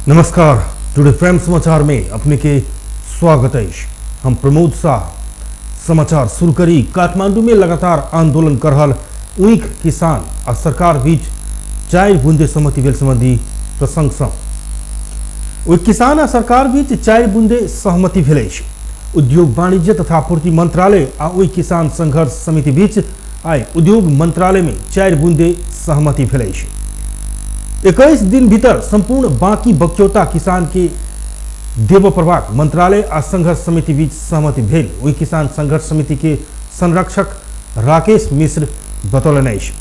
नमस्कार, today prime समाचार में अपने के स्वागत है। हम प्रमोद शाह। समाचार शुरू करी। काठमांडू में लगातार आंदोलन कर रहल ऊख किसान आ सरकार बीच 4 बुंदे सहमति भेल संबंधी प्रसंग सँ ओहि किसान आ सरकार बीच 4 बुंदे सहमति भेल अछि। उद्योग वाणिज्य तथा आपूर्ति मंत्रालय आ ओहि किसान संघर्ष समिति बीच आइ उद्योग मंत्रालय में 4 बुंदे सहमति भेल अछि। 21 दिन भीतर संपूर्ण बाकी बक्यौता किसान के देबऽ पड़बाक मंत्रालय आ संघर्ष समिति बीच सहमति भेल ओहि किसान संघर्ष समिति के संरक्षक राकेश मिश्र बतौलनि अछि।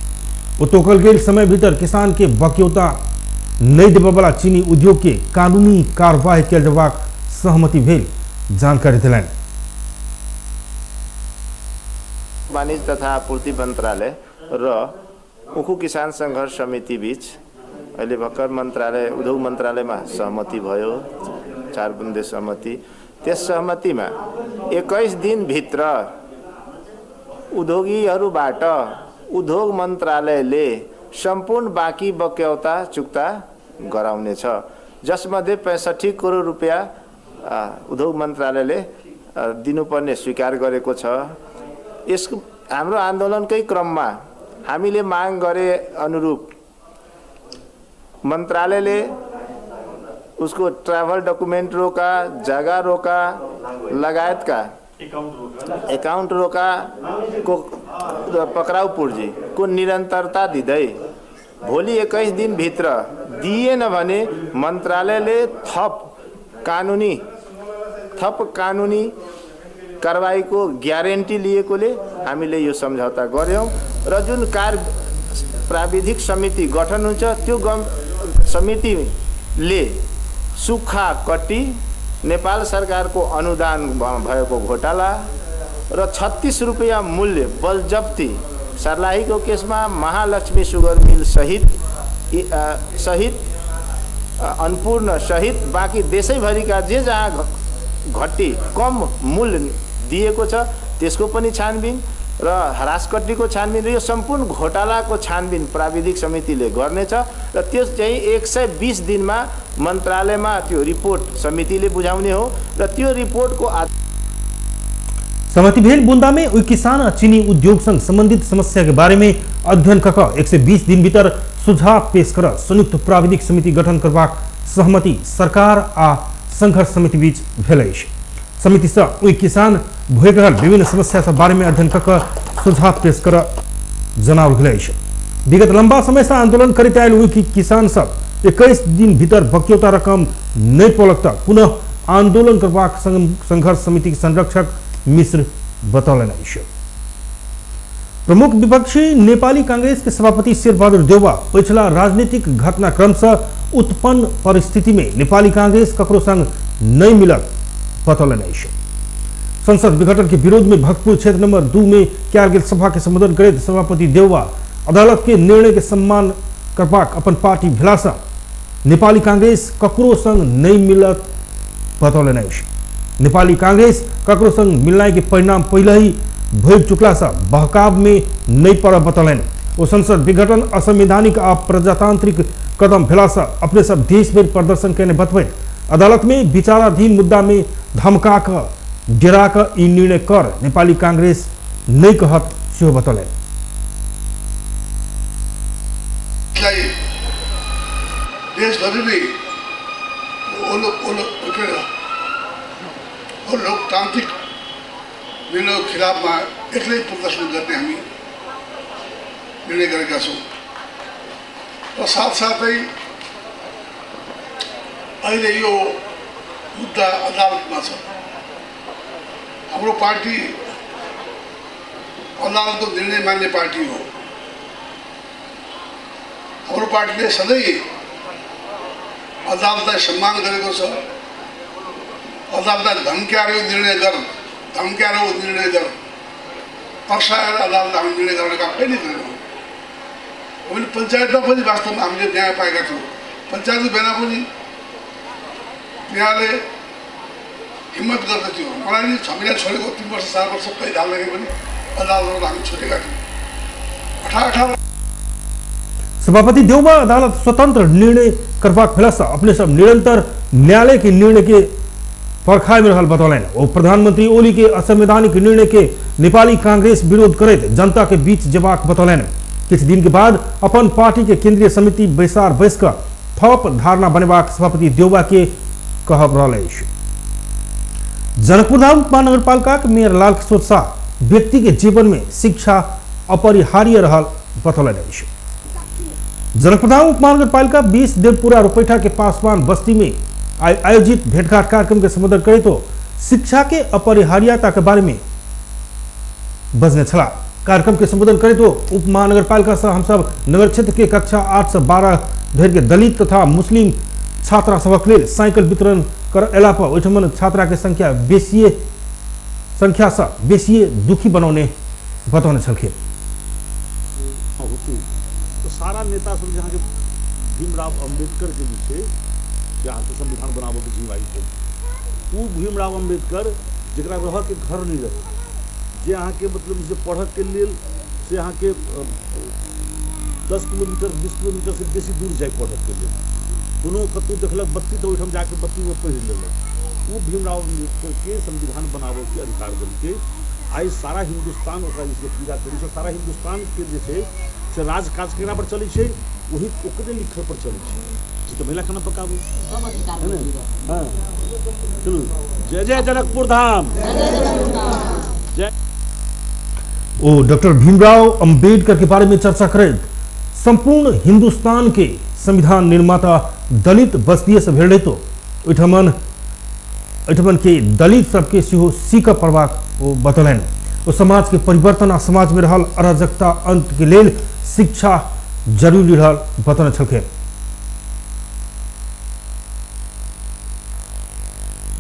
ओ तोकल गेल समय भीतर किसान के बक्यौता नहि देबऽवला चीनी उद्योग के कानूनी कार्यवाही कयल जयबाक सहमति भेल जानकारी देलनि। वाणिज्य तथा आपूर्ति मन्त्रालय र उखु किसान सङ्घर्ष समिति बीच अहिले भर्खर मन्त्रालय उद्योग मन्त्रालयमा सहमति भयो, 4 बुँदे सहमति। त्यस सहमतिमा 21 दिनभित्र उद्योगीहरूबाट उद्योग मन्त्रालयले सम्पूर्ण बाँकी बक्यौता चुक्ता गराउनेछ, जसमध्ये 65 करोड रुपियाँ उद्योग मन्त्रालयले दिनुपर्ने स्वीकार गरेको छ। यसको हाम्रो आन्दोलनकै क्रममा हामीले माग गरे अनुरूप मन्त्रालयले उसको ट्राभल डकुमेन्ट रोका, जग्गा रोका लगायतका एकाउन्ट रोका को पक्राउ पूर्जीको निरन्तरता दिँदै भोलि 21 दिनभित्र दिएन भने मन्त्रालयले थप कानुनी कारवाहीको ग्यारेन्टी लिएकोले हामीले यो सम्झौता गर्यौँ र जुन कार्य प्राविधिक समिति गठन हुन्छ त्यो समितिले सुक्खा कट्टी, नेपाल सरकारको अनुदान भएको घोटाला र 36 रुपियाँ मूल्य बलजप्ती सर्लाहीको केसमा महालक्ष्मी सुगर मिल सहित अन्नपूर्ण सहित बाँकी देशैभरिका जे जहाँ घटी कम मूल्य दिएको छ त्यसको पनि छानबिन र हरासकट्टीको छानबिन र यो सम्पूर्ण घोटालाको छानबिन प्राविधिक समितिले गर्नेछ र त्यस चाहिँ 120 दिनमा मन्त्रालयमा त्यो रिपोर्ट समितिले बुझाउने हो र त्यो रिपोर्टको सहमति भेल बुंदा में ओहि किसान आ चीनी उद्योग संग संबंधित समस्या के बारे में अध्ययन क 120 दिन भीतर सुझाव पेश कर संयुक्त प्राविधिक समिति गठन करबाक सहमति सरकार आ संघर्ष समिति बीच भेल अछि। समिति से ओहि किसान भोगि रहल विभिन्न समस्या सब बारे में अध्ययन क सुझाव पेश कर जनाओल गेल अछि। विगत लंबा समय से आंदोलन करैत आयल ओहि किसान सब 21 दिन भीतर बक्यौता रकम नहीं पौलक त पुनः आंदोलन करबाक संघर्ष समिति के संरक्षक मिश्र बतौलनि अछि। प्रमुख विपक्षी नेपाली कांग्रेस के सभापति शेरबहादुर देउवा पिछला राजनीतिक घटनाक्रम से उत्पन्न परिस्थिति में नेपाली कांग्रेस ककरो संग नहीं मिलत बतौलनि अछि। संसद विघटन के विरोध में भक्तपुर क्षेत्र नंबर 2 में कयल गेल सभा के संबोधन करैत सभापति देउवा अदालत के निर्णय के सम्मान करबाक अपन पार्टी भेला से नेपाली कांग्रेस ककरो संग नहीं मिलत बतौलनि अछि। नेपाली कांग्रेस ककरो संग मिलनाइ के परिणाम पहले ही भोगि चुकला से बहकाव में नहीं पड़ल बतौलनि। ओ संसद विघटन असंवैधानिक आ प्रजातांत्रिक कदम भेला से अपने सब देश भरि प्रदर्शन कयने बतबैत अदालत में विचाराधीन मुद्दा में धमका क डेरा क ई निर्णय कर नेपाली कांग्रेस नहीं कहत सेहो बतौलनि। देशभरि नै लोकतान्त्रिक निर्णयको खिलाफमा एक्लै प्रदर्शन गर्ने हामी निर्णय गरेका छौँ र साथसाथै अहिले यो मुद्दा अदालतमा छ। हाम्रो पार्टी अदालतको निर्णय मान्ने पार्टी हो। हाम्रो पार्टीले सधैँ अदालतलाई सम्मान गरेको छ। अदालतलाई धम्क्याएर निर्णय गर, धम्क्याएर निर्णय गर, तर्साएर अदालतलाई हामी निर्णय गर्ने काम कहिले गरेनौँ। हामीले पञ्चायतमा पनि वास्तवमा हामीले न्याय पाएका थियौँ। पञ्चायतको बेला पनि न्यायले हिम्मत गर्दथ्यो। मलाई नि 6 महिना छोडेको, 3 वर्ष 4 वर्ष कैद हाल्दाखेरि पनि अदालतबाट हामी छोडेका थियौँ। 18 सभापति देउबा अदालत स्वतंत्र निर्णय करबाक भेलासँ अपने सब निरंतर न्यायालय के निर्णय के परखाई में रहल बतौलनि। ओ प्रधानमंत्री ओली के असंवैधानिक निर्णय के नेपाली कांग्रेस विरोध करैत जनता के बीच जेबाक बतौलनि। किछु दिन के बाद अपन पार्टी के केंद्रीय समिति बैसार बैस कऽ थप धारणा बनेबाक सभापति देउबा के कहब रहल अछि। जनकपुरधाम महानगरपालिका के मेयर लालकिशोर शाह व्यक्ति के जीवन में शिक्षा अपरिहार्य रहल बतौलनि अछि। जनकपुरधाम उपमहानगरपालिका 20 देवपुरा रुपैठा के पासवान बस्ती में आयोजित भेंटघाट कार्यक्रम के संबोधन करैत शिक्षा के अपरिहार्यता के बारे में बजने छलाह। कार्यक्रम के संबोधन करैत उप महानगरपालिका से हमसब नगर क्षेत्र के कक्षा 8 से 12 धरि के दलित तथा मुस्लिम छात्रा सभक लेल साइकिल वितरण कर अयला पर ओहिठाम छात्रा के संख्या बेसिए संख्या से बेसिए दुखी बनौने बतौने छलखिन। तो सारा नेता सब जहाँ के भीमराव अम्बेडकर के जे छै से अहाँके संविधान बनाबऽके जिम्मेवारी छै, ओ भीमराव अम्बेडकर जकरा रहऽके घर नहि रहै, जे अहाँके मतलब जे पढ़ऽके लेल से अहाँके 10 किलोमीटर 20 किलोमीटर से बेसी दूर जाय पढ़ऽके लेल, कोनो कतहु देखलक बत्ती तऽ ओहिठाम जाके बत्तीमे पढ़ि लेलक, ओ भीमराव अम्बेडकरके संविधान बनाबऽके अधिकार देलकै। आइ सारा हिन्दुस्तान ओकरा जे छै पूजा करै छै, सारा हिन्दुस्तानके जे छै से राजकाज केकरा पर चलै छै, वही ओकरे लिखल पर चलै छै। तऽ महिला खाना पकाबू है ने। हाँ चलू, जय जय जनकपुर धाम जय। ओ डॉक्टर भीमराव अम्बेडकर के बारे में चर्चा करैत संपूर्ण हिंदुस्तान के संविधान निर्माता दलित बस्तीय से भेल रहितो ओहिठमन के दलित सबके सेहो सीखऽ पड़बाक ओ बतौलनि। ओ समाज के परिवर्तन आ समाज में रहल अराजकता अंत के लेल शिक्षा जरूरी रहल बतौने छलखिन।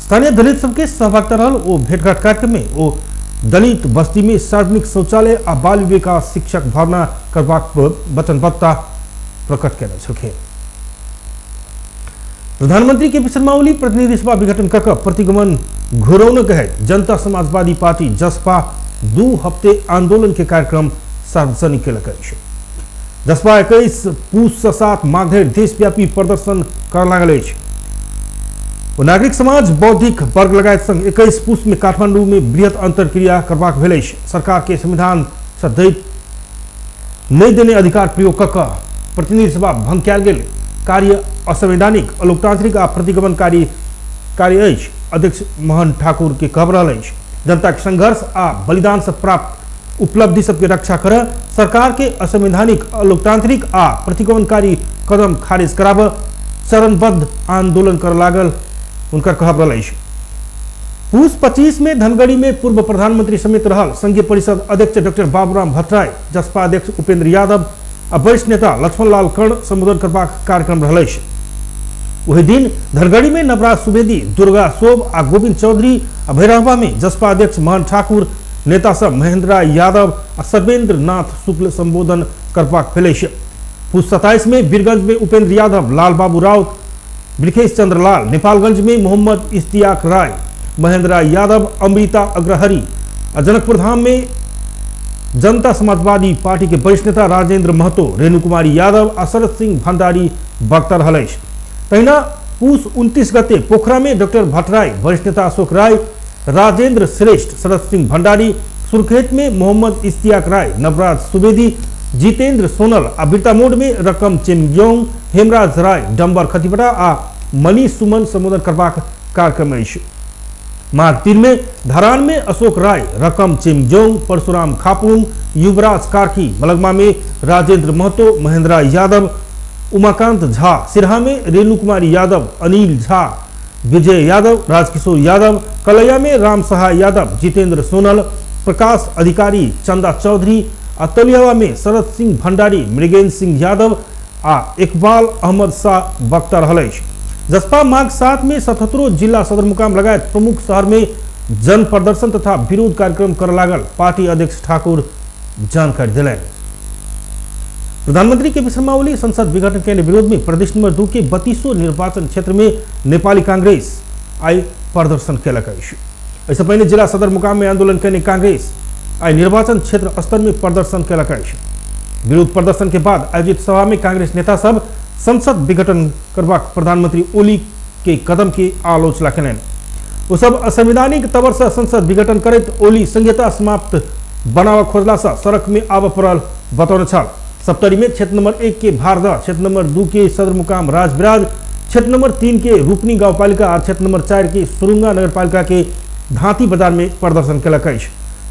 स्थानीय दलित सबके सहभागिता रहल ओ भेंटघाट कार्यक्रम में ओ दलित बस्ती में सार्वजनिक शौचालय आ बाल विकास शिक्षक भर्ना करबाक वचनबद्धता प्रकट केने छलखिन। प्रधानमंत्री के पी शर्मा ओली प्रतिनिधि सभा विघटन कऽ प्रतिगमन घुरौने कहैत जनता समाजवादी पार्टी जसपा 2 हफ्ते आंदोलन के कार्यक्रम सार्वजनिक केलक अछि। जसपा 21 पूस से 7 माघ धरि देशव्यापी प्रदर्शन कर लागल अछि। ओ नागरिक समाज बौद्धिक वर्ग लगायत संग 21 पूस में काठमांडू में बृहत अंतरक्रिया करबाक भेल अछि। सरकार के संविधान से दैत नहि देने अधिकार प्रयोग कऽ प्रतिनिधि सभा भंग कयल गेल कार्य असंवैधानिक, अलोकतांत्रिक आ प्रतिगमनकारी कार्य अछि। अध्यक्ष मोहन ठाकुर के कहब रहल अछि। जनता के संघर्ष आ बलिदान से प्राप्त उपलब्धि सबके रक्षा कर सरकार के असंवैधानिक, अलोकतांत्रिक आ प्रतिगमनकारी कदम खारिज कराब चरणबद्ध आंदोलन कर लागल उनकर कहब रहल अछि। पूस 25 में धनगढ़ी में पूर्व प्रधानमंत्री समेत रहल संघीय परिषद अध्यक्ष डॉक्टर बाबूराम भट्टराई, जसपा अध्यक्ष उपेंद्र यादव आ वरिष्ठ नेता लक्ष्मण लाल कर्ण संबोधन करबाक कार्यक्रम रहल अछि। वही दिन धनगढ़ी में नवराज सुवेदी, दुर्गा सोब आ गोविंद चौधरी आ भैरहवा में जसपा अध्यक्ष मोहन ठाकुर, नेता सब महेंद्र यादव आ सर्वेंद्र नाथ शुक्ल संबोधन करबाक भेल अछि। पूस 27 में बीरगंज में उपेंद्र यादव, लाल बाबू राउत, ब्रिखेश चंद्र लाल, नेपालगंज में मोहम्मद इश्तियाक राय, महेंद्र यादव, अमृता अग्रहरी आ जनकपुर धाम में जनता समाजवादी पार्टी के वरिष्ठ नेता राजेंद्र महतो, रेणु कुमारी यादव आ शरद सिंह भंडारी वक्ता रहल अछि। तहिना पूस 29 गते पोखरा में डॉक्टर भट्टराई, वरिष्ठ नेता अशोक राय, राजेंद्र श्रेष्ठ, शरद सिंह भंडारी, सुर्खेत में मोहम्मद इश्तियाक राय, नवराज सुवेदी, जितेंद्र सोनल आ बिरतामोड में रकम चेमयोंग, हेमराज राय, डम्बर खतिवड़ा आ मनीष सुमन संबोधन करबाक कार्यक्रम अछि। माघ 3 में धरान में अशोक राय, रकम चेमजोंग, परशुराम खापुंग, युवराज कार्की, मलगमा में राजेंद्र महतो, महेंद्र यादव, उमाकांत झा, सिरहा में रेणु कुमारी यादव, अनिल झा, विजय यादव, राजकिशोर यादव, कलैया में राम सहाय यादव, जितेंद्र सोनल, प्रकाश अधिकारी, चंदा चौधरी आ तलियावा में शरद सिंह भंडारी, मृगेंद्र सिंह यादव आ इकबाल अहमद शाह वक्ता रहल अछि। जसपा माघ 7 में 77 जिला सदरमुकाम लगायत प्रमुख शहर में जन प्रदर्शन तथा विरोध कार्यक्रम कर लागल पार्टी अध्यक्ष ठाकुर जानकारी दिलनि। प्रधानमंत्री के पी शर्मा ओली संसद विघटन के विरोध में प्रदेश नंबर 2 के 32 निर्वाचन क्षेत्र में नेपाली कांग्रेस आई प्रदर्शन केलक अछि। एहिसँ पहिने जिला सदरमुकाम में आंदोलन केने कांग्रेस आई निर्वाचन क्षेत्र स्तर में प्रदर्शन केलक अछि। विरोध प्रदर्शन के बाद आयोजित सभा में कांग्रेस नेता सब संसद विघटन करबाक प्रधानमंत्री ओली के कदम के आलोचना केलनि। ओ सब असंवैधानिक तौर से संसद विघटन करैत ओली संहिता समाप्त बनाबऽ खोजला से सड़क में आबऽ पड़ल बतौने छल। सप्तरी में क्षेत्र नंबर 1 के भारदह, क्षेत्र नंबर 2 के सदरमुकाम राजविराज, क्षेत्र नंबर 3 के रूपनी गाउँपालिका आ क्षेत्र नंबर 4 के सुरुंगा नगरपालिका के धाती बाजार में प्रदर्शन केलक अछि।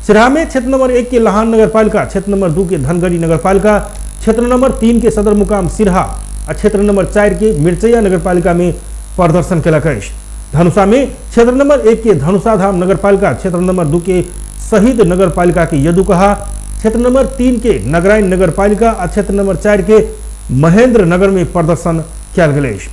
सिराहा में क्षेत्र नंबर 1 के लहान नगरपालिका, क्षेत्र नंबर 2 के धनगढ़ी नगरपालिका, क्षेत्र नंबर 3 के सदरमुकाम सिरहा आ क्षेत्र नंबर 4 के मिर्चैया नगरपालिका में प्रदर्शन केलक अछि। धनुषा में क्षेत्र नंबर 1 के धनुषाधाम नगरपालिका, क्षेत्र नंबर 2 के शहीद नगरपालिका के यदुकहा, क्षेत्र नंबर 3 के नगराइन नगरपालिका आ क्षेत्र नंबर 4 के महेंद्र नगर में प्रदर्शन कयल गेल अछि।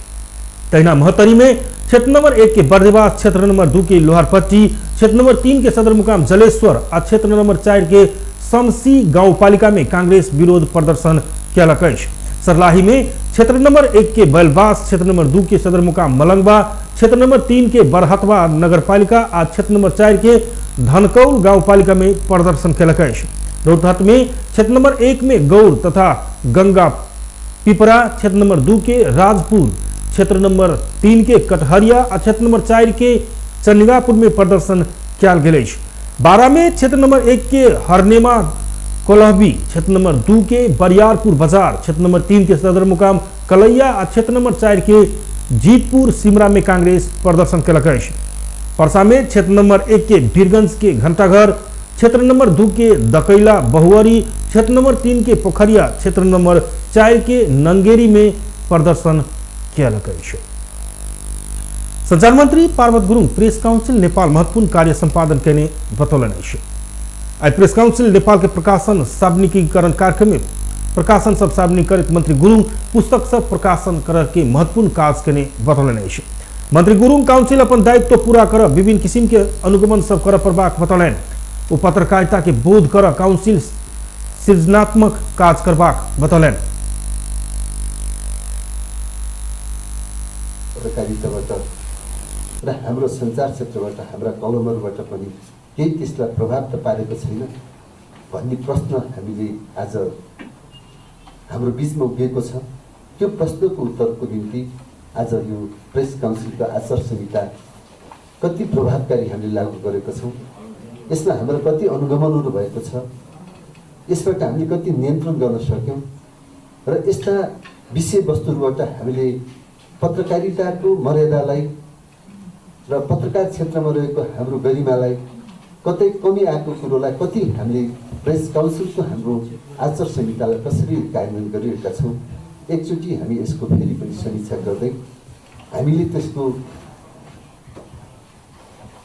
तहिना महोत्तरी में क्षेत्र नंबर 1 के बर्दिवास, क्षेत्र नंबर 2 के लोहारपट्टी, क्षेत्र नंबर 3 के सदरमुकाम जलेश्वर आ क्षेत्र नंबर 4 के समसी गाउँपालिका में कांग्रेस विरोध प्रदर्शन कयलक अछि। सर्लाही में क्षेत्र नंबर 1 के बैलबास, क्षेत्र नंबर 2 के सदरमुकाम मलंगवा, क्षेत्र नंबर 3 के बरहतवा नगरपालिका आ क्षेत्र नंबर 4 के धनकौल गाउँपालिका में प्रदर्शन कयलक अछि। रौतहट में क्षेत्र नंबर 1 में गौर तथा गंगा पिपरा, क्षेत्र नंबर 2 के राजपुर, क्षेत्र नंबर 3 के कटहरिया आ क्षेत्र नंबर 4 के चंडिगापुर में प्रदर्शन कयल गेल अछि। बारा में क्षेत्र नंबर 1 के हरनेमा कोलहबी, क्षेत्र नंबर 2 के बरियारपुर बाजार, क्षेत्र नंबर 3 के सदरमुकाम कलैया आ क्षेत्र नंबर 4 के जीतपुर सिमरा में कांग्रेस प्रदर्शन केलक अछि। परसा में क्षेत्र नंबर 1 के बीरगंज के घंटाघर, क्षेत्र नंबर 2 के दकैला बहुअरी, क्षेत्र नंबर 3 के पोखरिया, क्षेत्र नंबर 4 के नंगेरी में प्रदर्शन कयलक अछि। संचार मंत्री पार्वत गुरुङ प्रेस काउंसिल नेपाल महत्वपूर्ण कार्य संपादन केने बतौलनि अछि। आइ प्रेस काउंसिल नेपाल के प्रकाशन सार्वजनिकीकरण कार्यक्रम में प्रकाशन सब सार्वजनिक करैत मंत्री गुरुङ पुस्तक सब प्रकाशन कर के महत्वपूर्ण काज केने बतौलनि अछि। मंत्री गुरुङ काउंसिल अपन दायित्व पूरा कर विभिन्न किसिम के अनुगमन सब कर पड़बाक बतौलनि। ओ पत्रकारिता के बोध कर काउंसिल सृजनात्मक काज करबाक बतौलनि। पत्रकारिताबाट र हाम्रो सञ्चार क्षेत्रबाट हाम्रा कलमहरूबाट पनि केही त्यसलाई प्रभाव त पारेको छैन भन्ने प्रश्न हामीले आज हाम्रो बिचमा उभिएको छ। त्यो प्रश्नको उत्तरको निम्ति आज यो प्रेस काउन्सिलको आचार संहिता कति प्रभावकारी हामीले लागू गरेको छौँ, यसमा हाम्रो कति अनुगमनहरू भएको छ, यसबाट हामीले कति नियन्त्रण गर्न सक्यौँ र यस्ता विषयवस्तुहरूबाट हामीले पत्रकारिताको मर्यादालाई र पत्रकार क्षेत्रमा रहेको हाम्रो गरिमालाई कतै कमी आएको कुरोलाई कति हामीले प्रेस काउन्सिलको हाम्रो आचार संहितालाई कसरी कार्यान्वयन गरिरहेका छौँ, एकचोटि हामी यसको फेरि पनि समीक्षा गर्दै हामीले त्यसको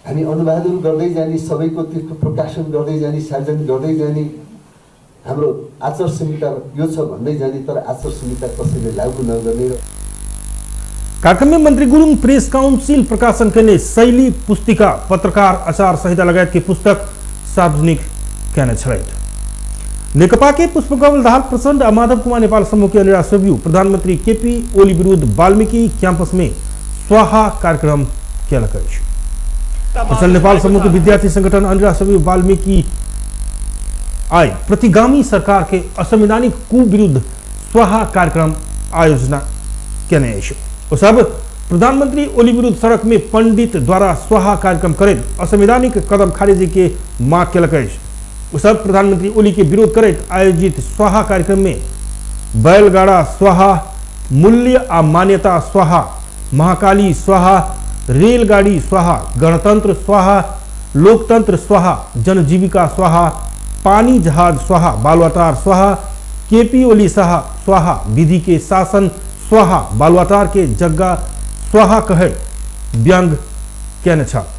हामी अनुवादहरू गर्दै जाने, सबैको त्यसको प्रकाशन गर्दै जाने, सार्वजनिक गर्दै जाने, हाम्रो आचार संहिता यो छ भन्दै जाने, तर आचार संहिता कसैले लागू नगर्ने। कार्यक्रम में मंत्री गुरुङ प्रेस काउंसिल प्रकाशन केने शैली पुस्तिका, पत्रकार आचार संहिता लगायत के पुस्तक सार्वजनिक केने छलथि। नेकपा के पुष्पकमल दाहाल प्रचण्ड आ माधव कुमार नेपाल समूह के अनिरा सोभियू प्रधानमंत्री केपी ओली विरुद्ध वाल्मीकि कैंपस में स्वाहा कार्यक्रम केलक अछि। प्रचण्ड नेपाल समूह के विद्यार्थी संगठन अनिरा सोभियू वाल्मीकि आइ प्रतिगामी सरकार के असंवैधानिक कु विरुद्ध स्वाहा कार्यक्रम आयोजना केने अछि। ओ सब प्रधानमंत्री ओली विरुद्ध सड़क में पंडित द्वारा स्वाहा कार्यक्रम करैत असंवैधानिक कदम खारिजी के मांग केलक अछि। ओ सब प्रधानमंत्री ओली के विरोध करैत आयोजित स्वाहा कार्यक्रम में बैलगाड़ा स्वाहा, मूल्य आ मान्यता स्वाहा, महाकाली स्वाहा, रेलगाड़ी स्वाहा, गणतंत्र स्वाहा, लोकतंत्र स्वाहा, जनजीविका स्वाहा, पानी जहाज स्वाहा, बालुवाटार स्वाहा, केपी ओली साहा स्वाहा, विधि के शासन स्वाहा, बालुवाटार के जग्गा स्वाहा कहे व्यंग केने छल।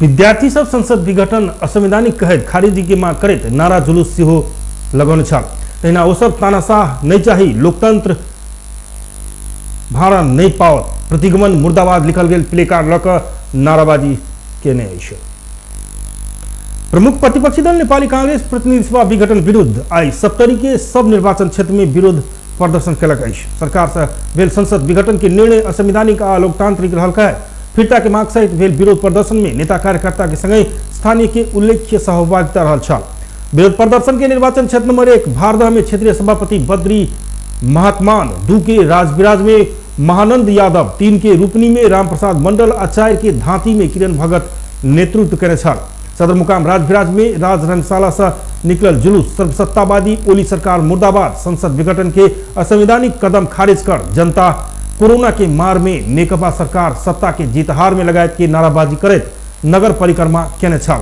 विद्यार्थी सब संसद विघटन असंवैधानिक कहैत खारिजी के मांग करैत नारा जुलूस सेहो लगौने छल। तहिना ओ सब तानाशाह नहीं चाही, लोकतंत्र भाड़ा नहीं पाओत, प्रतिगमन मुर्दाबाद लिखल गेल प्लेकार्ड लऽ कऽ नाराबाजी केने अछि। प्रमुख प्रतिपक्षी दल नेपाली कांग्रेस प्रतिनिधि सभा विघटन विरुद्ध आइ सप्तरी के सब निर्वाचन क्षेत्र में विरोध प्रदर्शन केलक अछि। सरकार से भेल संसद विघटन के निर्णय असंवैधानिक आ लोकतांत्रिक रहल कहै फिर्ता के मांग सहित भेल विरोध प्रदर्शन में नेता कार्यकर्ता के संगे स्थानीय के उल्लेख्य सहभागिता रहल छल। विरोध प्रदर्शन के निर्वाचन क्षेत्र नंबर 1 भारदह में क्षेत्रीय सभापति बद्री महात्मान, 2 के राजविराज में महानंद यादव, 3 के रूपनी में रामप्रसाद मंडल आ 4 के धाती में किरण भगत नेतृत्व केने छल। सदरमुकाम राजविराज में राज रंगशाला से निकलल जुलूस सर्वसत्तावादी ओली सरकार मुर्दाबाद, संसद विघटन के असंवैधानिक कदम खारिज कर जनता कोरोना के मार में नेकपा सरकार सत्ता के जीतहार में लगायत के नाराबाजी करैत नगर परिक्रमा केने छल।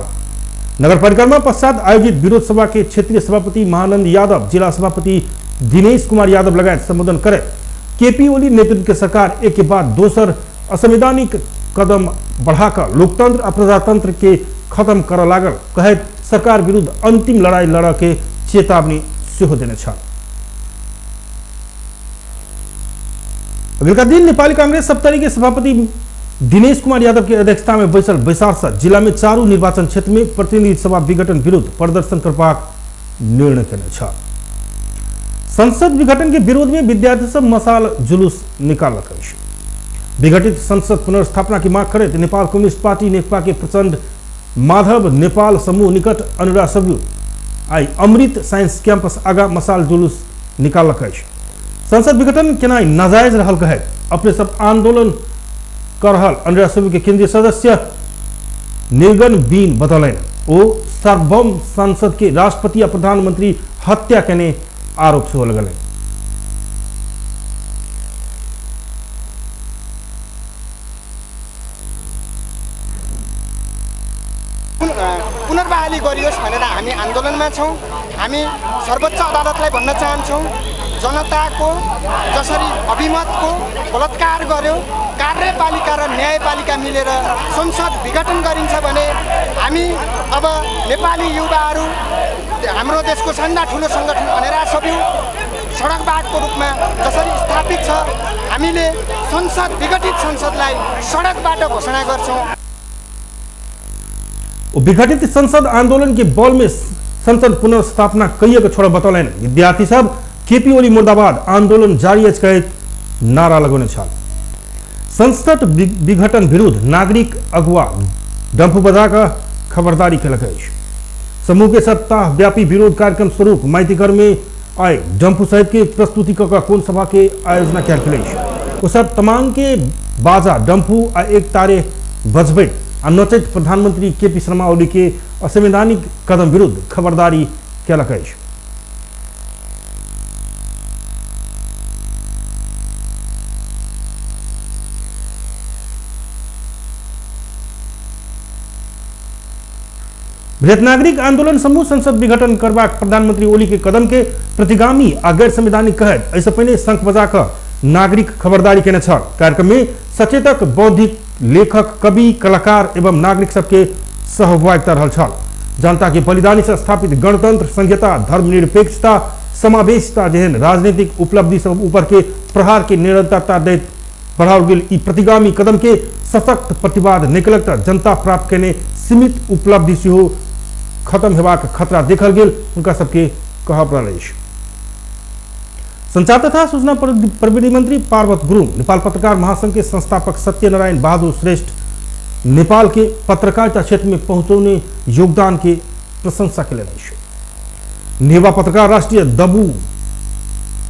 नगर परिक्रमा पश्चात आयोजित विरोध सभा के क्षेत्रीय सभापति महानंद यादव, जिला सभापति दिनेश कुमार यादव लगायत संबोधन करैत केपी ओली नेतृत्व के सरकार एक के बाद दोसर असंवैधानिक कदम बढ़ाकर लोकतंत्र आ प्रजातंत्र के खत्म कर लागल कहैत सरकार विरुद्ध अंतिम लड़ाई लड़ के चेतावनी सेहो देने छल। अगिलका दिन नेपाली कांग्रेस सप्तरी के सभापति दिनेश कुमार यादव के अध्यक्षता में बैसल बैसार से जिला में चारू निर्वाचन क्षेत्र में प्रतिनिधि सभा विघटन विरुद्ध प्रदर्शन करबाक निर्णय केने छल। संसद विघटन के विरोध में विद्यार्थी सब मसाल जुलूस निकाललक अछि। विघटित संसद पुनर्स्थापना की मांग करैत नेपाल कम्युनिस्ट पार्टी नेकपा के प्रचंड माधव नेपाल समूह निकट अनुरा सब्यू आई अमृत साइंस कैंपस आगा मसाल जुलूस निकाललक अछि। संसद विघटन केनाइ नाजायज रहल कहैत अपने सब आंदोलन कर रहल अनुरा सब्यू के केंद्रीय सदस्य निर्गन बीन बतौलनि। ओ सार्वभौम संसद के राष्ट्रपति आ प्रधानमंत्री हत्या केने आरोप सेहो लगलनि। पुनर्बहाली गरियोस् भनेर हामी आन्दोलनमा छौँ। हामी सर्वोच्च अदालतलाई भन्न चाहन्छौँ, जनताको जसरी अभिमतको बलात्कार गर्यो, कार्यपालिका र न्यायपालिका मिलेर संसद विघटन गरिन्छ भने हामी अब नेपाली युवाहरू हाम्रो देशको सबभन्दा ठुलो सङ्गठन अनेरा सभ्यू सडकबाटको रूपमा जसरी स्थापित छ, हामीले संसद विघटित संसदलाई सडकबाट घोषणा गर्छौँ। विघटित संसद आंदोलन के बल में संसद पुनर्स्थापना कैए के छोड़ बतौलनि। विद्यार्थी सब केपी ओली मुर्दाबाद आंदोलन जारी अछि कहैत नारा लगौने छल। संसद विघटन विरुद्ध नागरिक अगुवा डम्फू बजा कऽ खबरदारी केलक अछि। समूह के सप्ताह व्यापी विरोध कार्यक्रम स्वरूप माइतीघर में आइ डम्फू सहित के प्रस्तुति कऽ कऽ कोन सभा के आयोजना कयल गेल अछि। ओ सब तमांग के बाजा डम्फू आ एक तारे बजबैत आ नचैत प्रधानमंत्री केपी शर्मा ओली के असंवैधानिक कदम विरुद्ध खबरदारी केलक अछि। वृहत नागरिक आंदोलन समूह संसद विघटन करबाक प्रधानमंत्री ओली के कदम के प्रतिगामी आ गैर संवैधानिक कहैत एहिसँ पहिने शंख बजा कऽ नागरिक खबरदारी केने छल। कार्यक्रम में सचेतक, बौद्धिक, लेखक, कवि, कलाकार एवं नागरिक सबके सहभागिता रहल छल। जनता के बलिदानी से स्थापित गणतंत्र, संहिता, धर्मनिरपेक्षता, समावेशिता जेहन राजनीतिक उपलब्धि सब ऊपर के प्रहार के निरंतरता दैत बढ़ाओल गेल ई प्रतिगामी कदम के सशक्त प्रतिवाद निकलक त जनता प्राप्त केने सीमित उपलब्धि सेहो खत्म हेबाक खतरा देखल गेल हुनका सबके कहब रहल अछि। संचार तथा सूचना प्रविधि मंत्री पार्वत गुरुङ नेपाल पत्रकार महासंघ के संस्थापक सत्यनारायण बहादुर श्रेष्ठ नेपाल के पत्रकारिता क्षेत्र में पहुंचौने योगदान के प्रशंसा केलनि अछि। नेवा पत्रकार राष्ट्रीय दबू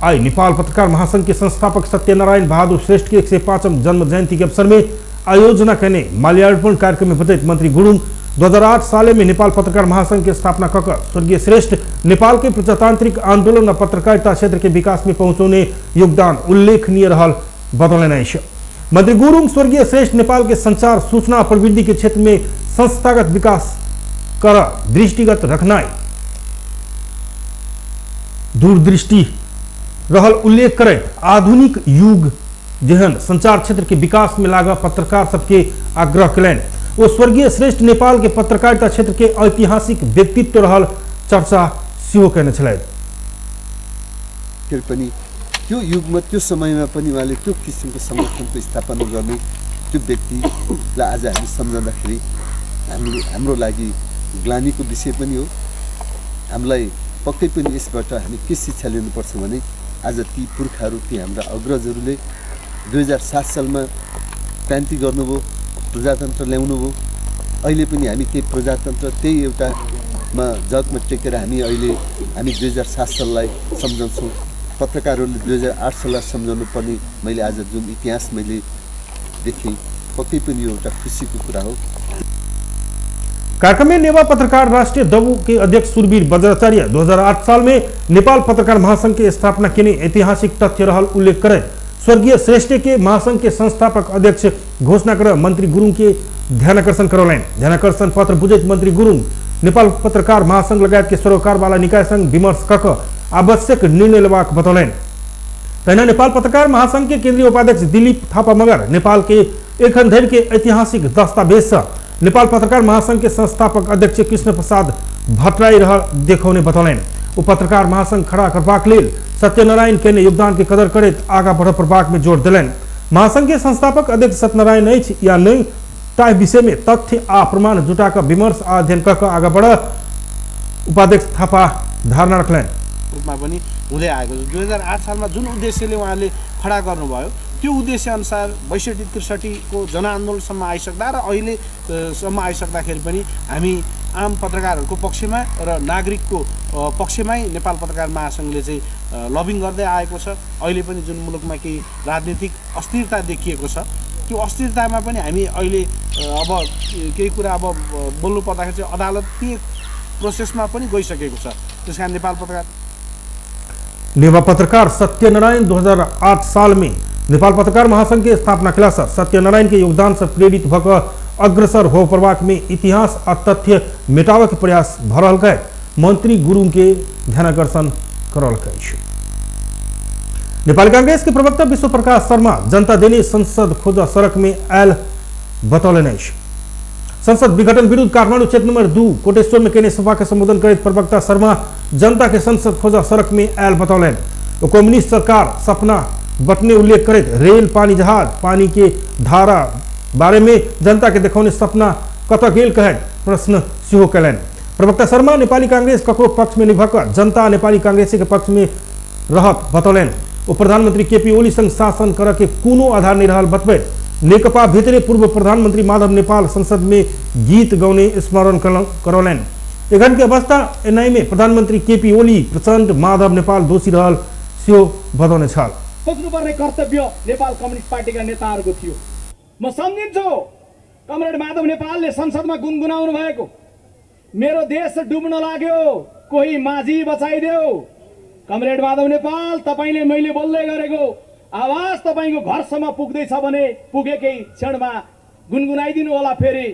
आई नेपाल पत्रकार महासंघ के संस्थापक सत्यनारायण बहादुर श्रेष्ठ के 105वां जन्म जयंती के अवसर में आयोजना केने माल्यार्पण कार्यक्रम में बजैत मंत्री गुरुङ 2008 साल में नेपाल पत्रकार महासंघ के स्थापना कऽ स्वर्गीय श्रेष्ठ नेपाल के प्रजातांत्रिक आंदोलन और पत्रकारिता क्षेत्र के विकास में पहुंचौने योगदान उल्लेखनीय रहल बतौलनि अछि। मंत्री गुरुङ स्वर्गीय श्रेष्ठ नेपाल के संचार सूचना प्रविधि के क्षेत्र में संस्थागत विकास कर दृष्टिगत रखनाइ दूरदृष्टि रहल उल्लेख करैत आधुनिक युग जेहन संचार क्षेत्र के विकास में लागल पत्रकार सबके आग्रह केलनि। ओ स्वर्गीय श्रेष्ठ नेपाल के पत्रकारिता क्षेत्र के ऐतिहासिक व्यक्तित्व रहल चर्चा सेहो केने छलथि। फेरि पनि त्यो युगमा त्यो समयमा पनि उहाँले त्यो किसिमको संगठनको स्थापना गर्ने त्यो व्यक्तिलाई आज हामी सम्झँदाखेरि हामीले हाम्रो लागि ग्लानीको विषय पनि हो। हामीलाई पक्कै पनि यसबाट हामी के शिक्षा लिनुपर्छ भने आज ती पुर्खाहरू, ती हाम्रा अग्रजहरूले 2007 सालमा क्रान्ति गर्नुभयो, प्रजातन्त्र ल्याउनु भयो। अहिले पनि हामी त्यही प्रजातन्त्र, त्यही एउटामा जगमा टेकेर हामी अहिले हामी 2007 साललाई सम्झन्छौँ। पत्रकारहरूले 2008 साललाई सम्झाउनु पर्ने मैले आज जुन इतिहास मैले देखेँ, पक्कै पनि यो एउटा खुसीको कुरा हो। कार्यक्रम में नेवा पत्रकार राष्ट्रिय दबू के अध्यक्ष सुरवीर बज्राचार्य 2008 साल में नेपाल पत्रकार महासंघ के स्थापना के ऐतिहासिक तथ्य रहल उल्लेख करे स्वर्गीय श्रेष्ठ के महासंघ के संस्थापक अध्यक्ष घोषणा कर मंत्री गुरुङ के ध्यानाकर्षण करौलनि। ध्यानाकर्षण पत्र बुझैत मंत्री गुरुङ नेपाल पत्रकार महासंघ लगायत के सरोकारवाला निकाय संग विमर्श कक आवश्यक निर्णय लेबाक बतौलनि। तहिना नेपाल पत्रकार महासंघ के केंद्रीय उपाध्यक्ष दिलीप थापा मगर नेपाल के एखन धरि के ऐतिहासिक दस्तावेज से नेपाल पत्रकार महासंघ के संस्थापक अध्यक्ष कृष्ण प्रसाद भट्टराई रह देखौने बतौलनि। ओ पत्रकार महासंघ खड़ा करबाक लेल सत्यनारायण केने योगदान के कदर करैत आगा बढ़ पड़बाक में जोर देलनि। महासंघ के संस्थापक अध्यक्ष सत्यनारायण अछि या नहि ताहि विषय में तथ्य आ प्रमाण जुटा कऽ विमर्श आ अध्ययन कऽ आगा बढ़ उपाध्यक्ष थापा धारणा रखलनि। रूपमा पनि हुँदै आएको छ। 2008 सालमा जुन उद्देश्यले उहाँले खडा गर्नुभयो त्यो उद्देश्य अनुसार 62-63 को जनआन्दोलनसम्म आइसक्दा र अहिलेसम्म आइसक्दाखेरि पनि हामी आम पत्रकारहरूको पक्षमा र नागरिकको पक्षमै नेपाल पत्रकार महासङ्घले चाहिँ लबिङ गर्दै आएको छ। अहिले पनि जुन मुलुकमा केही राजनीतिक अस्थिरता देखिएको छ त्यो अस्थिरतामा पनि हामी अहिले अब केही कुरा अब बोल्नु पर्दाखेरि चाहिँ अदालतीय प्रोसेसमा पनि गइसकेको छ। त्यस कारण नेपाल पत्रकार नेवा पत्रकार सत्यनारायण 2008 साल में नेपाल पत्रकार महासंघ के स्थापना केला से सत्यनारायण के योगदान से प्रेरित भक अग्रसर हो पड़बाक में इतिहास आ तथ्य मिटावे के प्रयास भ रहल गए मंत्री गुरुङ के ध्यानाकर्षण करल अछि। नेपाली कांग्रेस के प्रवक्ता विश्व प्रकाश शर्मा जनता देने संसद खोज सड़क में आयल बतौलनि अछि। संसद विघटन विरुद्ध काठमाडौँ क्षेत्र नंबर 2 कोटेश्वर में केने सभा के संबोधन करैत प्रवक्ता शर्मा जनता के संसद खोज सड़क में आयल बतौलनि। ओ कम्युनिस्ट सरकार सपना बटने उल्लेख करैत रेल, पानी जहाज, पानी के धारा बारे में जनता के देखौने सपना कतऽ गेल कहैत प्रश्न सेहो कयलनि। प्रवक्ता शर्मा नेपाली कांग्रेस ककरो पक्ष में निभक जनता नेपाली कांग्रेस के पक्ष में रहत बतौलनि। ओ प्रधानमंत्री केपी ओली संग शासन करऽ के कोनो आधार नहीं रहल बतबैत नेकपा भितरे पूर्व प्रधानमंत्री माधव नेपाल संसद में गीत गौने स्मरण करौलनि। एखन के अवस्था एनआई में प्रधानमंत्री केपी ओली, प्रचण्ड, माधव नेपाल दोषी रहल सेहो बतौने छल। सोच्नुपर्ने कर्तव्य नेपाल कम्युनिस्ट पार्टीका नेताहरूको थियो। म सम्झिन्छु कमरेड माधव नेपालले संसदमा गुनगुनाउनु भएको, मेरो देश डुब्न लाग्यो कोही माझी बचाइदेऊ। कमरेड माधव नेपाल, तपाईँले मैले बोल्दै गरेको आवाज तपाईँको घरसम्म पुग्दैछ भने पुगेकै क्षणमा गुनगुनाइदिनु होला, फेरि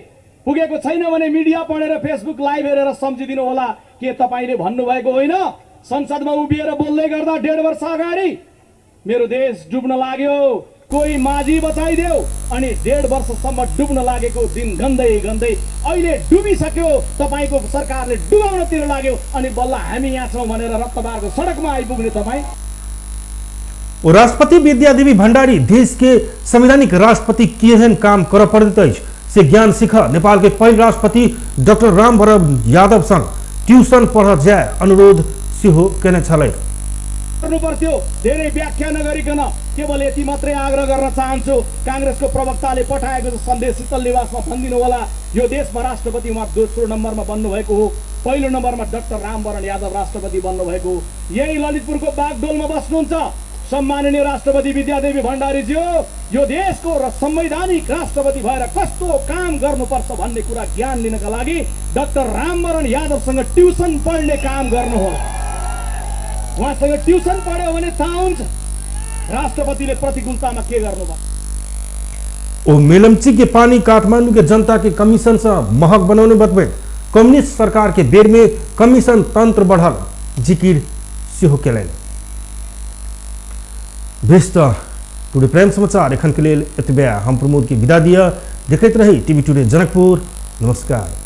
पुगेको छैन भने मिडिया पढेर फेसबुक लाइभ हेरेर सम्झिदिनु होला के तपाईँले भन्नुभएको होइन। संसदमा उभिएर बोल्दै गर्दा 1.5 वर्ष अगाडि मेरो देश डुब्न लाग्यो कोही माझी बचाइदेऊ, अनि 1.5 वर्षसम्म डुब्न लागेको दिन गन्दै गन्दै अहिले डुबिसक्यो, तपाईँको सरकारले डुबाउनतिर लाग्यो, अनि बल्ल हामी यहाँ छौँ भनेर रक्तबारको सडकमा आइपुग्ने तपाईँ। राष्ट्रपति विद्यादेवी भण्डारी देश के संवैधानिक राष्ट्रपति केहन काम कर पड़ैत अछि से ज्ञान सीख नेपाल के पहिल राष्ट्रपति डॉक्टर रामवरण यादव संग ट्यूशन पढ़ जाए अनुरोध सेहो केने छलै। गर्नुपर्थ्यो। धेरै व्याख्या नगरिकन केवल यति मात्रै आग्रह गर्न चाहन्छु, काङ्ग्रेसको प्रवक्ताले पठाएको सन्देश शीतल निवासमा भनिदिनु होला, यो देशमा राष्ट्रपति उहाँ दोस्रो नम्बरमा बन्नुभएको हो, पहिलो नम्बरमा डाक्टर रामवरण यादव राष्ट्रपति बन्नुभएको हो। यही ललितपुरको बागडोलमा बस्नुहुन्छ सम्माननीय राष्ट्रपति विद्यादेवी भण्डारीज्यू। यो देशको र संवैधानिक राष्ट्रपति भएर कस्तो काम गर्नुपर्छ भन्ने कुरा ज्ञान लिनका लागि डाक्टर रामवरण यादवसँग ट्युसन पढ्ने काम गर्नुहोला। उहाँसँग ट्युसन पढ्यो भने थाहा हुन्छ राष्ट्रपतिले प्रतिकूलतामा के गर्नुभयो। ओ मेलम्ची के पानी काठमाडौँ के जनता के कमीशन से महग बनाउने बतबैत कम्युनिस्ट सरकार के बेर में कमीशन तंत्र बढ़ल जिकिर सेहो केलनि। बेस त टुडे प्राइम समाचार एखन के लेल एतबे। हम प्रमोद के विदा दिया। देखैत रही टीवी टुडे जनकपुर। नमस्कार।